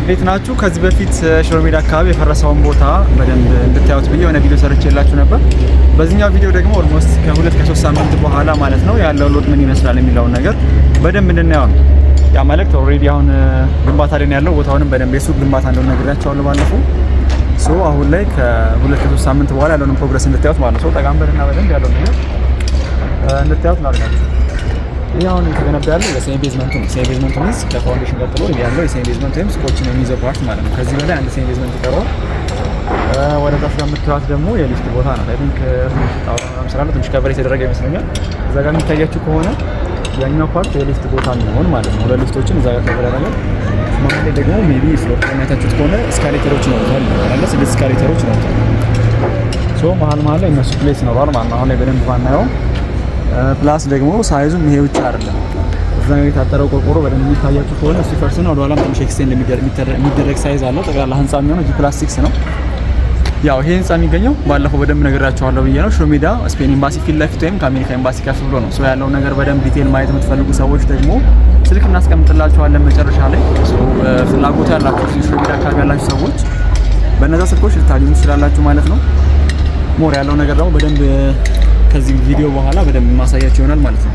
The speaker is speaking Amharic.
እንዴት ናችሁ? ከዚህ በፊት ሽሮ ሜዳ አካባቢ የፈረሰውን ቦታ በደንብ እንድታዩት ብዬ የሆነ ቪዲዮ ሰርቼላችሁ ነበር። በዚህኛው ቪዲዮ ደግሞ almost ከ2 ከ3 ሳምንት በኋላ ማለት ነው ያለው ለውጥ ምን ይመስላል የሚለውን ነገር በደንብ እንድናየው ነው። ያ ማለት already አሁን ግንባታ ላይ ነው ያለው። ቦታውንም በደንብ የሱቅ ግንባታ እንደሆነ ነግሬያቸዋለሁ ባለፈው። So አሁን ላይ ከ2 ከ3 ሳምንት በኋላ ያለውን progress እንድታዩት ማለት ነው። So ጠጋ እንበልና በደንብ ያለውን ነገር እንድታዩት ላድርጋችሁ። ይህ አሁን የተገነባ ያለው የ semi basement ኡ ነው። Semi basement ኡ means ከ foundation ቀጥሎ ያለው የ semi basement ወይም ሱቆችን የሚይዘው part ማለት ነው። ከዚህ በላይ አንድ semi basement ይቀረዋል። ወደ ታች ጋር የምታዩት ደግሞ የሊፍት ቦታ ነው። I think ትንሽ ጣውላ ምናምን ስላለ ትንሽ cover የተደረገ ይመስለኛል። እዛ ጋር የሚታያችሁ ከሆነ ያኛው part የ ሊፍት ቦታ የሚሆን ማለት ነው። ሁለት ሊፍቶችን እዛ ጋር cover ያደርጋል። መሀል ላይ ደግሞ maybe floor plan አይታችሁት ከሆነ escalator ኦች ይኖሩታል አይደለ? ስድስት escalator ኦች ይኖሩታል። So መሀል መሀል ላይ እነሱ place ይኖረዋል ማለት ነው። አሁን ላይ በደንብ ባናየውም plus ደግሞ size ኡም ይሄ ብቻ አይደለም። እዛ ጋር የታጠረው ቆርቆሮ በደንብ የሚታያችሁ ከሆነ እሱ ይፈርስና ወደ ኋላም ትንሽ extend የሚደረግ size አለው። ጠቅላላ ህንጻ የሚሆነው G+6 ነው። ያው ይሄ ህንጻ የሚገኘው ባለፈው በደንብ ነግራችኋለሁ ብዬ ነው። ሽሮ ሜዳ ስፔን ኤምባሲ ፊት ለፊት ወይም ከአሜሪካ ኤምባሲ ከፍ ብሎ ነው። So ያለውን ነገር በደንብ detail ማየት የምትፈልጉ ሰዎች ደግሞ ስልክ እናስቀምጥላችኋለን መጨረሻ ላይ። So ፍላጎቱ ያላችሁ ሽሮ ሜዳ አካባቢ ያላችሁ ሰዎች በእነዛ ስልኮች ልታገኙ ትችላላችሁ ማለት ነው። More ያለው ነገር ደግሞ በደንብ ከዚህ ቪዲዮ በኋላ በደንብ ማሳያችሁ ይሆናል ማለት ነው።